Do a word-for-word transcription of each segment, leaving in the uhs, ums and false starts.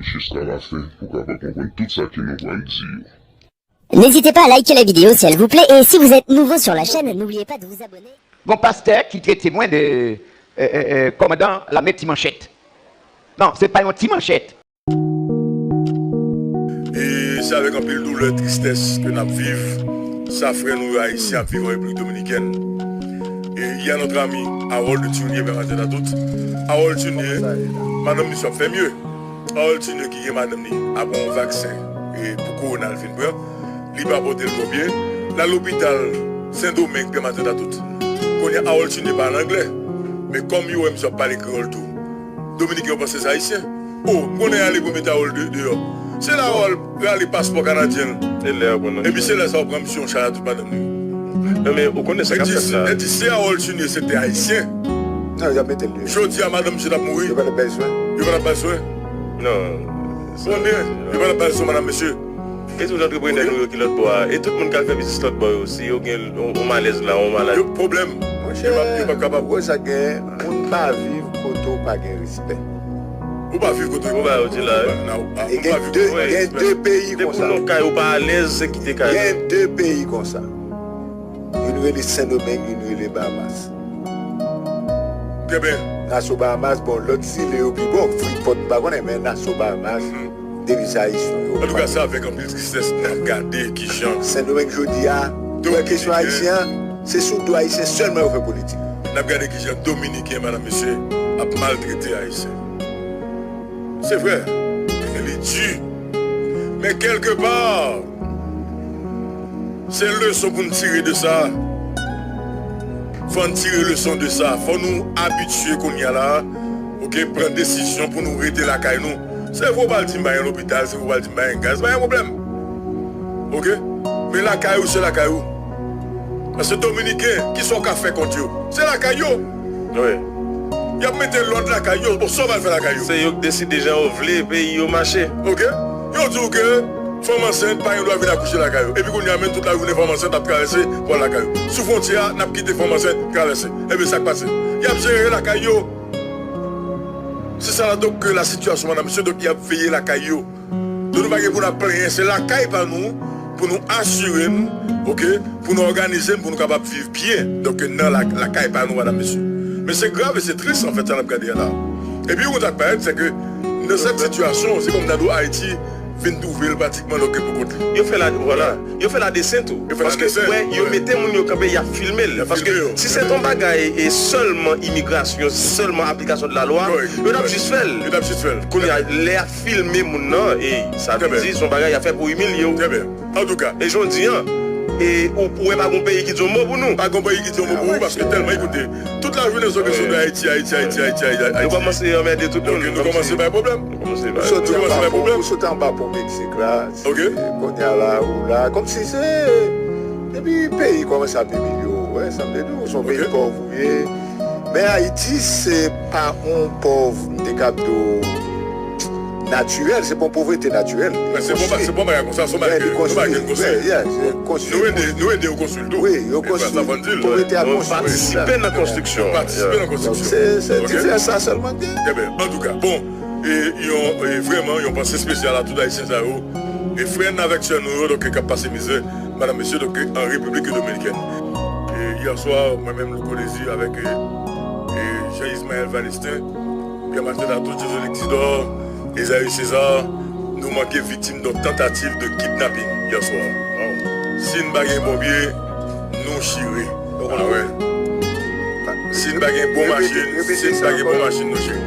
jusqu'à la fin pou w kapab konprann tout sa ke nou pral di yo. N'hésitez pas à liker la vidéo si elle vous plaît et si vous êtes nouveau sur la chaîne, n'oubliez pas de vous abonner. Gon pastè ki trete mwen de euh, euh, euh, kòmandan lame ti manchèt. Non, se pa yon ti manchèt. E se avèk anpil doulè, tristès ke n ap viv sa frè nou yo ayisyen ap viv an Repiblik Dominikèn. E il y a notre ami Harold Tunyé, pèmatant a tout. Harold Tunyé, madanm misye ap fè mye. Harold Tunyé ki gen madanm li ap yon vaksen e pou kowona l fin pran. Li pa pote l twò byen. L al lopital Sendomeng, pèmatant a tout. Kounye a Harold Tunyé pale anglè. Men kòm yo wè misye ap pale kreyòl tou, Dominiken yo panse se ayisyen. O, m konnen ale pou mete Harold de- deyò. Se la Harold rale paspò kanadyen l. E lè yo pran nan Epi se lè sa yo pran misye yon chay a tout madanm li. Non, men ou konnen sa k ap fèt la. Nèg di se Harold Tunyé se te ayisyen. Non, y ap mete l deyò. Jodi a madanm misye t ap mouri. Yo pa t ap bay swen. Yo pa t ap bay swen. Non. Ou konprann byen? Yo pa t ap bay swen madanm misye. E tout antreprenè nou yo ki lòt bò a. E tout moun k al fè biznis lòt bò yo. Si yo gen yon, yon malèz la, yon maladi. Yo pwoblèm. Monchè, yo p ap, yo p ap kapab. Ou wè sa gen, moun pa viv kote w pa gen respè. Ou pa viv kote w pa gen respè. Ou pa viv kote w pa gen respè. E gen de, gen de peyi konsa. Depi w nan kay ou pa alèz, se kite kay la. Gen de peyi konsa. Youn rele Sendomeng, youn rele Bahamas. Trè byen. Naso Bahamas, bon, lòt zile yo pi bon, Freeport, m pa konnen, men Naso Bahamas, depi se ayisyen yo. Antouka, se avèk anpil tristès n ap gade kijan Sendomeng jodi a, wè kesyon ayisyen an, se sou do ayisyen sèlman yo fè politik. N ap gade kijan Dominiken, madanm mesye, ap maltrete ayisyen. Se vre, li di. Men kèlke pa, se leson pou n tire de sa. Fò n tire leson de sa. Fò nou abitye kounye a la, oke, pran desizyon pou nou rete lakay nou. Se vre w pral di m pa gen lopital, se vre w pral di m pa gen gaz, pa gen pwoblèm. Oke? Men lakay ou, se lakay ou. Paske Dominiken, kisa w ka fè kont yo? Se lakay yo. Wi. Y ap mete lòd lakay yo. Bon, sa w pral fè lakay yo? Se yo k deside jan yo vle peyi yo mache. Oke? Yo di w ke fanm ansent pa gen dwa vin akouche lakay yo. Epi kounye a, menm tout lajounen fanm ansent ap travèse pou al lakay yo. Sou fwontyè a, n ap kite fanm ansent travèse. Ebyen, sa k pase? Y ap jere lakay yo. Se sa la, donk, ke la sitiyasyon, madanm, mesye, donk, y ap veye lakay yo. Donk, nou pa gen pou n ap plenyen, se lakay pa nou, pou nou asire n, oke, pou nou òganize n, pou nou kapab viv byen. Donk, nan la- lakay pa nou, madanm, mesye. Men se grav e se tris, anfèt, sa n ap gade a la. Epi, yon sa k parèt, se ke nan sèt sitiyasyon, se kòm nan do Ayiti fin twouve l pratikman, donk, pou kont li. Yo fè la, vwala, yo fè ladesann tou. Yo fè ladesann, wi. Paske, wè, yo mete moun yo kanpe, y ap filme l. Paske si se t yon bagay e sèlman imigrasyon, sèlman aplikasyon de la lwa, yo t ap jis fè l. Yo t ap jis fè l. Kounye a, lè y ap filme moun nan, e sa vle di, se yon bagay y ap fè pou imilye w. Trè byen. Antouka. E jodi an, e ou, ou wè pa gon peyi ki di yon mo pou nou. Pa gon peyi ki di yon mo pou ou, paske tèlman, ekoute, tout lajounen zòt yo sou Ayiti, Ayiti, Ayiti, Ayiti, Ayiti, Ayiti. Nou kòmanse anmède tout moun. Donk, nou kòmanse bay pwoblèm. Ou soti anba pon, ou soti anba pon Meksik la, kounye a la, ou la, kòmsi se, depi peyi kòmanse ap imilye w, wè, sa vle di w se yon peyi pòv ou ye. Men Ayiti, se pa yon pòv, m te kab di w, natirèl, se pa yon povrete natirèl. Men se bon, se bon bagay konsa, se yon bagay ke nou pa gen konstwi. Nou ede, nou ede yo konstwi l tou. Wi, yo konstwi. Povrete a konstwi. Nou patisipe nan konstriksyon. Nou patisipe nan konstriksyon. Donk, se, se diferans sa sèlman k gen. Trè byen. Antouka, bon, e yon, e vrèman, yon panse espesyal a tout Ayisyen sa yo. E frè n avèk sè nou yo, donk, k ap pase mizè, madanm, mesye, donk, an Repiblik Dominikèn. E yè swa, mwen menm, Louko Désir, avèk, e, e Jean Ismaël Valestin, Pierre Martin Latou, Dieuzolé Exidor, Esaü César, nou manke viktim yon tantativ de kidnapin yè swa. Si n pa gen ponpye, nou chire. Ah wè. Si n pa gen bon machin, si n pa gen bon machin, nou chire.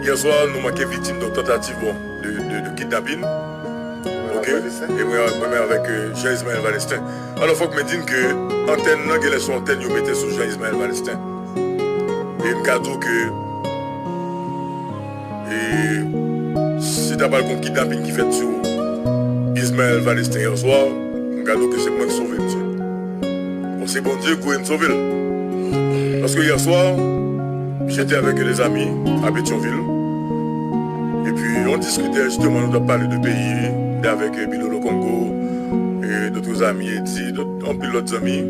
Yè swa, nou manke viktim yon tantativ, bon, de, de, de kidnapin. Ok? E mwen, mwen menm avèk, euh, Jean Ismaël Valestin. Alò, fòk mwen di n ke antèn nan, genlè se yon antèn yo mete sou Jean Ismaël Valestin. E m ka di w ke, e, si ta pral gon kidnapin ki fèt sou Ismaël Valestin yè swa, m ka di w ke se mwen k sove misye. Bon, se Bondye k voye m sove l. Paske yè swa, j'étais avec des amis à Pétion-Ville. Epi, on discutait justement, nou t ap pale de peyi, de avèk, euh, Bilolo Kongo, e d'autres amis, Edi, dòt, anpil lòt zanmi.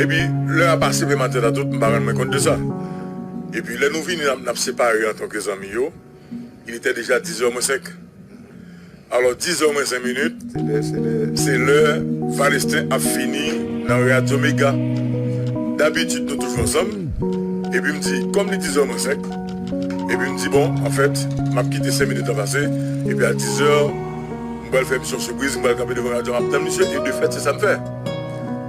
Epi, lè a pase, men maten an tout, m pa rann mwen kont de sa. Epi, lè nou vini, n ap, n ap separe antanke zanmi yo. Il était déjà dix heures moins cinq. Alò, dix heures moins cinq minutes, se lè, se lè, se lè Valestin ap fini nan Radyo Mega. Dabitid, nou toujou ansanm. Epi m di, kòm li dix heures moins cinq, epi m di, bon, anfèt, m ap kite senk minit lan pase. Epi a dix heures, m pral fè emisyon sipriz, m pral kanpe devan radyo, m ap tann misye. E de fèt, se sa m fè.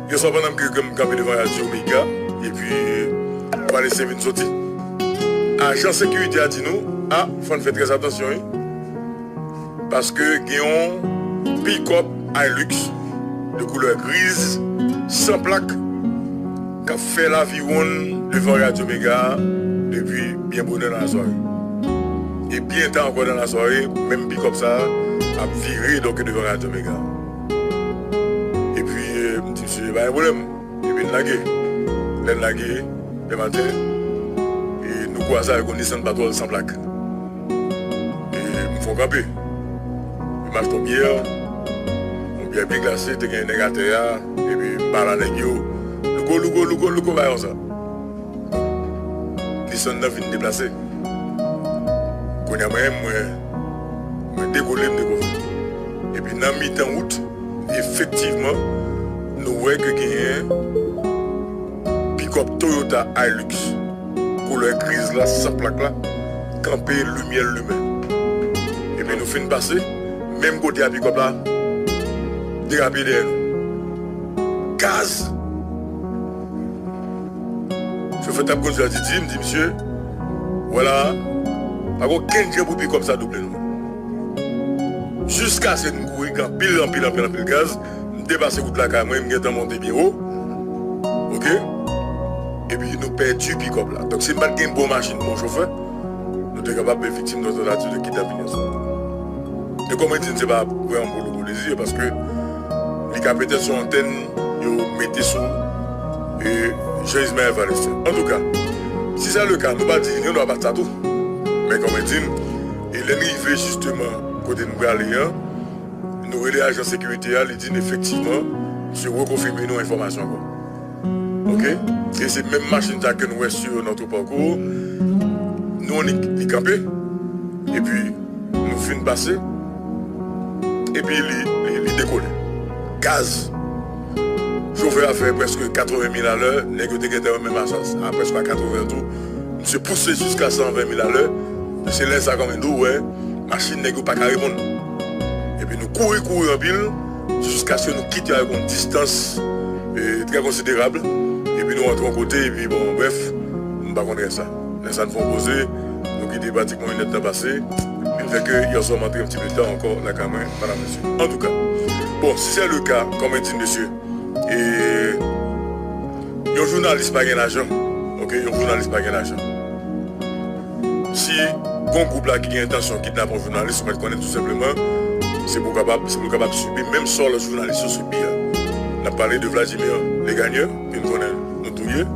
Yè swa pandan m ke m kanpe devan Radyo Mega, epi Valestin vin soti. Ajan sekirite a di nou, a, fò n fè trè atansyon, wi. Paske gen yon pick-up Hilux de koulè griz, san plak, k ap fè laviwonn devan Radyo Mega depi byen bonè nan lasware. E byen ta ankò nan lasware, menm pick-up sa a ap vire, donk, devan Radyo Mega. Epi, eh, m di misye, pa gen pwoblèm. Epi n lage. Lè n lage, lè maten, e nou kwaze avèk yon Nissan Patrol san plak. E m fè yon kanpe. E m achte yon byè, yon byè byen glase, te gen nèg atè a, epi m pale a nèg yo. Louko, louko, louko, louko, bagay konsa. Nissan nan vin deplase. Kounye a mwen menm, mwen, mwen dekole, m dekole. Epi nan mitan wout, efektivman, nou wè ke genyen pick-up Toyota Hilux koulè griz la, san plak la, kanpe, limyè l limen. Epi nou fin pase, menm kote a pick-up la derape dèyè nou. Gaz! Chofè t ap kondui a di, di m, di, "Misye, vwala, pa gen okenn jan pou pick-up sa double nou." Jiskaske m kouri anpil, anpil, anpil, anpil gaz, m depase wout lakay mwen, m gentan monte byen wo. Oke? Epi nou pèdi pick-up la. Donk, si m pa t gen bon machin, bon chofè, nou te kapab viktim de yon tantativ de kidnaping. E kòm mwen di, se pa vrèman pou lou pou lezi, paske li ka petèt sou antèn yo mete sou, e, Jean Ismaël Valestin. Antouka, si se le ka, nou pa di, nou pa bat sa tou. Men kòm mwen di, e lè n rive jisteman kote n prale an, nou rele ajan sekirite a, li di n efektivman, misye rekonfime nou enfòmasyon ankò. Oke? E se menm machin sa ke nou wè sou Notre Parcours. Nou, li, li kanpe. Epi, nou fin pase. Epi, li, li, li dekole. Gaz! Chofè a fè prèske katreven mil alè. Nèg yo te gentan menm a, a prèske a katreven tou. Misye pouse jiska san ven mil alè. Se lè sa kòm di w wè, machin nèg yo pa ka reponn. Epi nou kouri, kouri anpil, jiskaske nou kite avèk yon distans, e, trè konsiderab. Epi nou rantre yon kote, epi bon, brèf, m pa konn rès la. Lè sa n fè yon poze, nou kite pratikman yon nèt tan pase. Vin fè ke yè swa m antre yon ti pe ta ankò lakay mwen, madanm, mesye. Antouka, bon, si se le ka, kòm mwen di, mesye, e, yon jounalis pa gen lajan. Oke, yon jounalis pa gen lajan. Si gon gwoup la ki gen entansyon kidnape yon jounalis, ou mèt konnen tou senpleman, se pou kapab, se pou l kapab sibi menm sò lòt jounalis yo sibi a. N ap pale de Vladimir Legagneur, ke n konnen nou touye.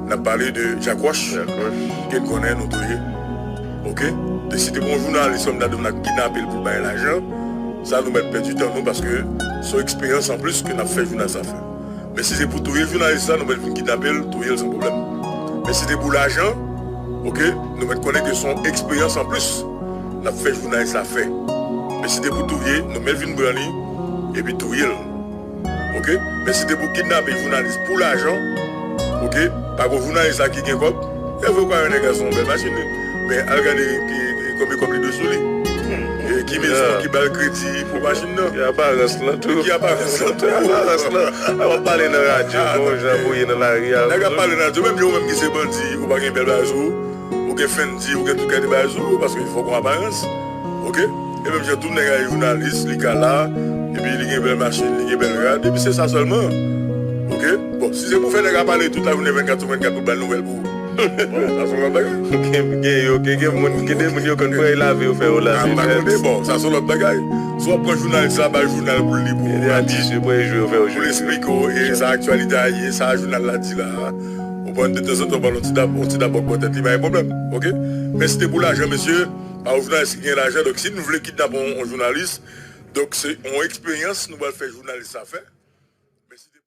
N ap pale de Jacques Roche, Jacques Roche, ke n konnen nou touye. Oke? E si te pou yon jounalis, kòm ta di w n ap kidnape l pou l bay lajan, sa nou mèt pèdi tan nou, paske se yon eksperyans anplis ke n ap fè jounalis la fè. Men si se pou touye jounalis la, nou mèt vin kidnape l, touye l san pwoblèm. Men si se pou lajan, oke, nou mèt konnen ke se yon eksperyans anplis n ap fè jounalis la fè. Men si se pou touye, nou mèt vin pran li, epi touye l. Oke? Men si se pou kidnape jounalis pou lajan, oke, pa gon jounalis la ki gen kòb, e vre kwa yon nèg la se yon bèl machin, wi. Men al gade ki, ki, konbyen kòb li dwe sou li. E ki mezon ki ba l kredi pou machin nan. Ki aparans lan tou. Ki aparans lan tou. Aparans lan. A, w ap pale nan radyo, ah, bon, jan pou ye nan lari a. Nèg ap pale nan radyo, menm jan ou menm ki se bandi, ou pa gen bèl bagay sou ou, ou gen Fendi, ou gen tout kalite bagay sou ou, paske fòk ou aparans. Oke? E menm jan tou nèg la jounalis, li ka la, epi li gen bèl machin, li gen bèl rad, epi se sa sèlman. Oke? Bon, si se pou fè nèg la pale tout lajounen vennkat sou vennkat pou bay nouvèl pou ou. Bon, sa se yon lòt bagay. Gen, gen yo, gen, gen moun, gen de moun yo konn pran yo lave yo fè yo lave. Ah, m pa konnen, bon, sa se yon lòt bagay. Si w ap pran jounalis la, bay jounal pou l li pou ou, pou l esplike w, e sa aktyalite a ye, sa jounal la di la. Ou konprann, de tanzantan, w pral yon ti dab, yon ti dab bòk bò tèt li, pa gen pwoblèm. Oke? Men si te pou lajan, mesye, pa yon jounalis ki gen lajan, donk si nou vle kidnape yon, yon jounalis, donk se yon eksperyans nou pral fè jounalis la fè. Men si te